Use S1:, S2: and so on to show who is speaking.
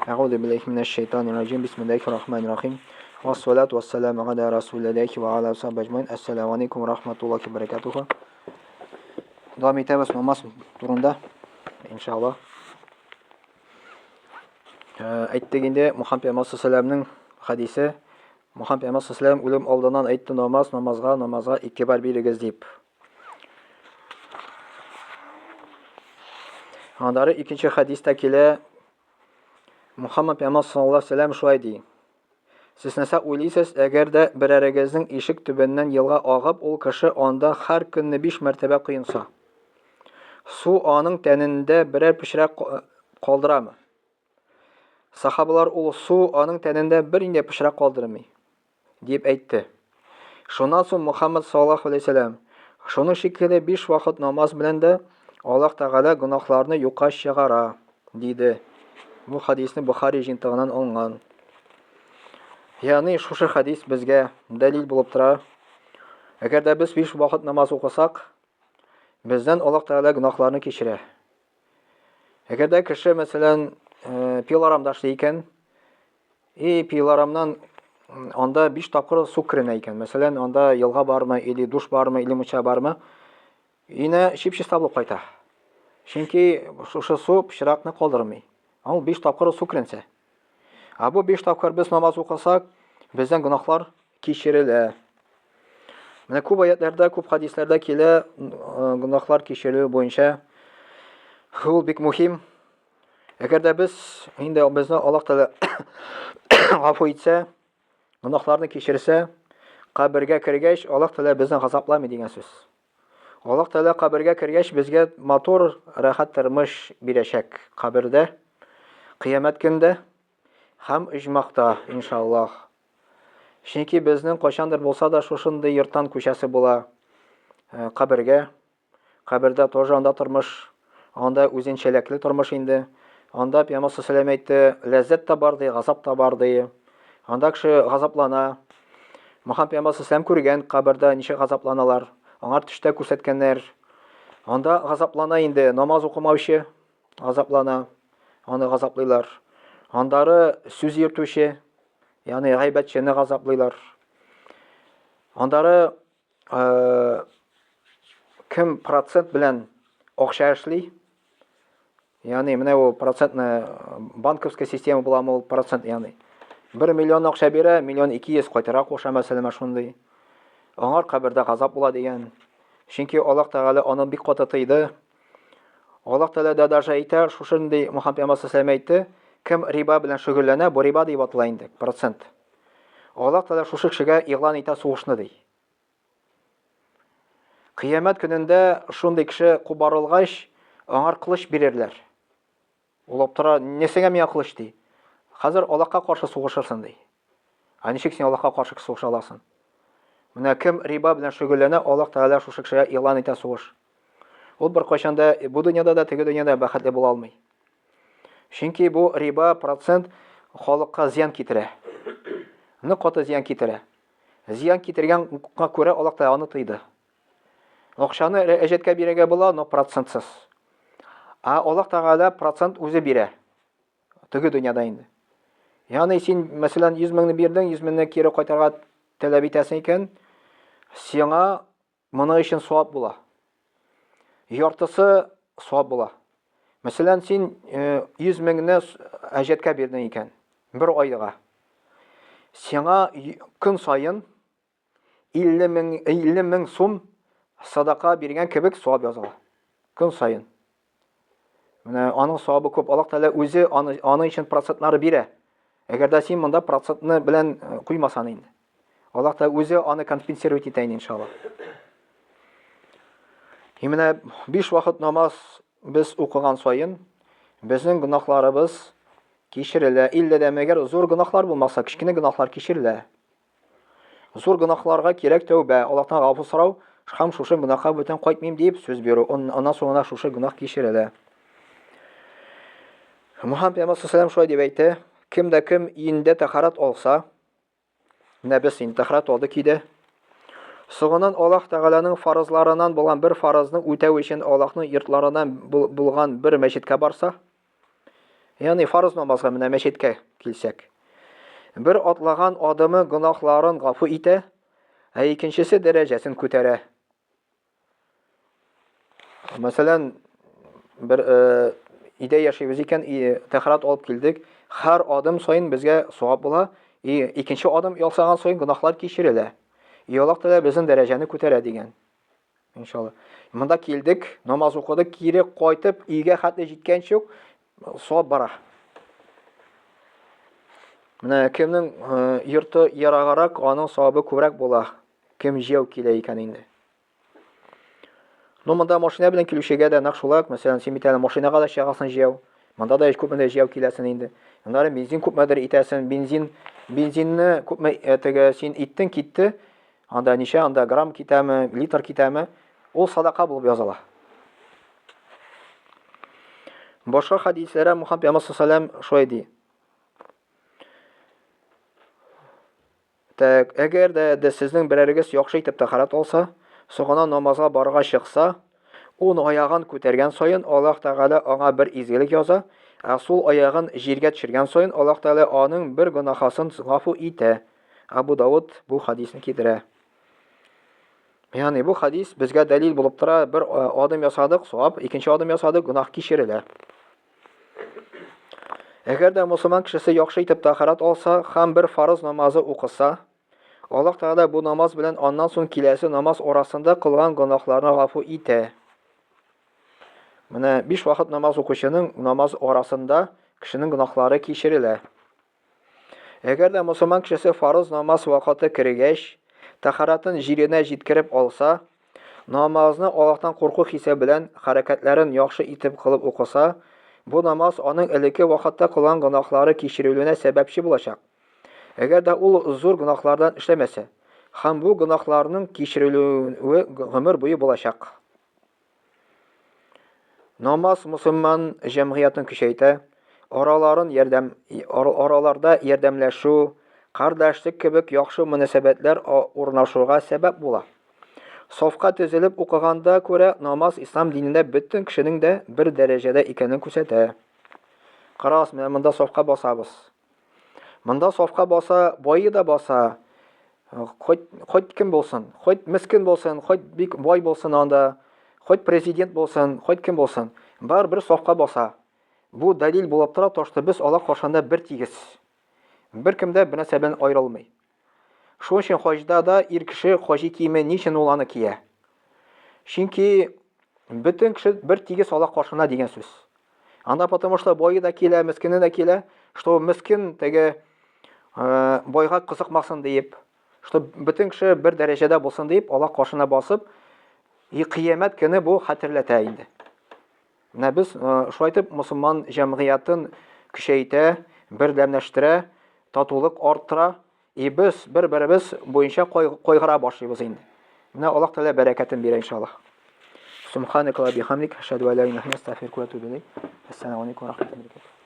S1: Әгъузу биллаһи минәш шайтанир раҗим. Бисмиллаһир рахманир рахим. Вассалату вассаламу аля расулиллаһи ва аля сахбиһи әҗмаин. Ассаламу алейкум ва рахматуллахи ва баракатуху. Дәвам итәбез намаз турында. Иншаллаһ. Э, әйттек инде Мухаммад пәйгамбәр саллаллаһу хадисе. Мухаммад пәйгамбәр саллаллаһу үлем алдыннан әйтте намаз, намазга, намазга игътибар бирегез дип. Аннары икенче хәдистә килә, Мухаммад пәйгамбәр саллаллаһу алейһи вәсәлләм шулай ди. Сез нәрсә уйлыйсыз, әгәр дә берәрегезнең ишек төбеннән елга агып, ул кеше анда һәр көнне биш мәртәбә коенса? Су аның тәнендә берәр пычрак калдырамы? Сахабалар ул су аның тәнендә бернинди пычрак калдырмый. Дип әйтте. Шуннан соң Мухаммад саллаллаһу алейһи вәсәлләм, шуның шикелле биш вакыт намаз белән дә Аллаһ Тәгалә гөнаһларны юкка чыгара, диде. Бу хадисне Бухари җыентыгыннан алынган. Ягъни шушы хадис безгә дәлил булып тора. Әгәр дә без биш вакыт намаз укысак, бездән Аллаһ Тәгалә гөнаһларны кичерә. Әгәр дә кеше, мәсәлән, э, пилорамда эшли икән, И пилорамнан анда биш тапкыр су керенә икән. Мәсәлән, анда елга бармы, или душ бармы, или мунча бармы. Өенә чип-чиста булып кайта. Чөнки шушы су пычракны калдырмый. Ул биш тапкыр су керенсә. Ә бу биш тапкыр без намаз укысак, бездән гөнаһлар кичерелә. Менә күп аятларда, күп хадисләрдә килә гөнаһлар кичерелү буенча. Ул бик мөһим. Әгәр дә без инде безне Аллаһ Тәгалә гафу итсә, гөнаһларны кичерсә, кабергә кергәч, Аллаһ Тәгалә безне газапламый дигән сүз. Аллаһ Тәгалә кабергә кергәч безгә матур, рәхәт тормыш бирәчәк кабердә, кыямәт көндә һәм оҗмахта, иншаллаһ. Чөнки безнең кайчандыр булса да шушындый йорттан күчәсе була э, кабергә. Кабердә тоже анда тормыш, анда үзенчәлекле тормыш инде. Анда Пәйгамбәр саллаллаху әйтте, ләззәт тә бар ди, газап та бар ди. Анда кеше газаплана. Мөхәммәд пәйгамбәр саллаллаху күргән кабердә ничек газапланалар. Аңар төштә күрсәткәннәр. Анда газаплана инде намаз укымаучы газаплана. Аны газаплыйлар. Андары сүз йөртүче, ягъни гайбәтчене газаплыйлар. Андары Э, кем процент белән акча эшли, ягъни менә ул процентны э, банковская система буламы ул процент, ягъни 1 миллион акча бирә, миллион 200 кайтара куша, мәсәлән, шундый. Аңар кабердә газап була дигән. Чөнки Аллаһ Тәгалә аны бик каты тыйды. Аллаһ Тәгалә дә даже әйтә, шушындый Мухаммад пәйгамбәр саллаллаху әйтте, кем риба белән шөгыльләнә, бу риба дип атала инде, процент. Аллаһ Тәгалә шушы кешегә игълан итә сугышны ди. Кыямәт көнендә шундый кеше кубарылгач, аңар кылыч бирерләр. Ул аптыра, нәрсәгә миңа кылыч ди. Хәзер Аллаһка каршы сугышырсың ди. Ә ничек син Аллаһка каршы сугыша аласың? Менә кем риба белән шөгыльләнә, Аллаһ Тәгалә шушы кешегә игълан итә сугыш. Ул беркайчан да бу дөньяда да, теге дөньяда бәхетле була алмый. Чөнки бу риба процент халыкка зыян китерә. Нык каты зыян китерә. Зыян китергәнгә күрә Аллаһ Тәгалә аны тыйды. Акчаны әҗәткә бирергә була, но процентсыз. Ә Аллаһ Тәгалә процент үзе бирә. Теге дөньяда инде. Ягъни син, мәсәлән, 100 меңне бирдең, 100 меңне кире кайтарга таләп итәсең икән, сиңа Моның өчен савап була. Яртысы савап була. Мәсәлән, син 100 э, меңне әҗәткә бирдең икән, бер айга. Сиңа көн саен 50 мең, 50 мең сум садака биргән кебек савап языла. Көн саен. Менә аның савабы күп. Аллаһ Тәгалә үзе аны, аның өчен процентлары бирә. Әгәр дә син монда процентны белән э, куймасаң инде. Аллаһ Тәгалә үзе аны компенсировать итә инде иншаллаһ. И менә биш вакыт намаз без укыган саен безнең гөнаһларыбыз кичерелә. Иллә дә мәгәр зур гөнаһлар булмаса, кечкенә гөнаһлар кичерелә. Зур гөнаһларга кирәк тәүбә, Аллаһтан гафу сорау һәм шушы гөнаһка бүтән кайтмыйм дип сүз бирү. Аннан соң гына шушы гөнаһ кичерелә. Мухаммад пәйгамбәр саллаллаху шулай дип әйтә, кем дә кем өендә тәһарәт алса, менә без инде тәһарәт алдык өйдә. Соңыннан Аллаһ Тәгаләнең фарызларыннан булган бер фарызны үтәү өчен Аллаһның йортларыннан булган бер мәчеткә барса, Ягъни фарыз намазга менә мәчеткә килсәк. Бер атлаган адымы гөнаһларын гафу итә, ә икенчесе дәрәҗәсен күтәрә. Мәсәлән, бер э, өйдә яшибез икән, тәһарәт алып килдек. Һәр адым саен безгә савап була. И икенче адым ясаган саен гөнаһлар кичерелә. И Аллаһ Тәгалә безнең дәрәҗәне күтәрә дигән. Иншалла. Монда килдек, намаз укыдык, кире кайтып, өйгә хәтле җиткәнче үк савап бара. Менә кемнең э, йорты ерагарак, аның савабы күбрәк була. Кем җәяү килә икән инде. Ну, монда машина белән килүчегә дә нәкъ шулай ук, мәсәлән, син бит әле машинага да чыгасың җәяү. Монда да күпмедер җәяү киләсең инде. Аннары бензин күпмедер итәсең, бензин бензинны күпме э, теге син иттең, китте. Анда ничә, анда грамм китәме, литр китәме? Ул садака булып языла. Башка хәдисләрдә Мухаммад пәйгамбәр саллаллаху шулай ди. Так, әгәр дә, дә сезнең берәрегез яхшы итеп тәһарәт алса, соңыннан намазга барырга чыкса, ун аягын күтәргән саен Аллаһ Тәгалә аңа бер изгелек яза, ә сул аягын җиргә төшергән саен Аллаһ Тәгалә аның бер гөнаһасын гафу итә. Абу Давыд бу хадисне китерә. Ягъни бу хадис безгә дәлил булып тора, бер адым ясадык, савап, икенче адым ясадык, гөнаһ кичерелә. Әгәр дә мусульман кешесе яхшы итеп тәһарәт алса һәм бер фарыз намазы укыса, Аллаһ Тәгалә бу намаз белән аннан соң киләсе намаз арасында кылган гөнаһларны гафу итә. Менә биш вакыт намаз укучының намаз арасында кешенең гөнаһлары кичерелә. Әгәр дә мусульман кешесе фарыз намаз вакыты кергәч, тәһарәтен җиренә җиткереп алса, намазны Аллаһтан курку хисе белән хәрәкәтләрен яхшы итеп кылып укыса, бу намаз аның элекке вакытта кылган гөнаһлары кичерелүенә сәбәпче булачак. Әгәр дә ул зур гөнаһлардан эшләмәсә, һәм бу гөнаһларның кичерелүе гомер буе булачак. Намаз мусульман җәмгыятен көчәйтә, араларын ярдәм, араларда ярдәмләшү, кардәшлек кебек яхшы мөнәсәбәтләр урнашуга сәбәп була. Сафка төзелеп укыганда күрә намаз ислам динендә бөтен кешенең дә бер дәрәҗәдә икәнен күрсәтә. Карагыз, менә монда сафка басабыз. Монда сафка баса, бае да баса. Хоть, хоть кем булсын, хоть мескен булсын, хоть бик бай булсын анда, хоть президент булсын, хоть кем булсын. Бар бер сафка баса. Бу дәлил булып тора, то, что без Аллаһ каршында бер тигез. Бер кем дә бер нәрсә белән аерылмый. Шуның өчен хаҗда да ир кеше хаҗи киеме ни өчен ул аны кия? Чөнки бөтен кеше бер тигез Аллаһ каршында дигән сүз. Анда потому что бае да килә, мескене дә килә, что мескен теге э, байга кызыкмасын диеп, что бөтен кеше бер дәрәҗәдә булсын диеп, Аллаһ каршына басып, и кыямәт көне бу хәтерләтә инде. Менә без э, шулай итеп мусульман җәмгыятен көчәйтә, бердәмләштерә, татулык арттыра, И без бер-беребез буенча кайгыра башлыйбыз инде. Менә Аллаһ Тәгалә бәрәкәтен бирә иншаллаһ. Субханaka ва бихамдик, ашһаду ан ла илаһа илля анта, астагфирука ва атубу илейк. Ассаламу алейкум ва рахматуллахи ва баракатуһ.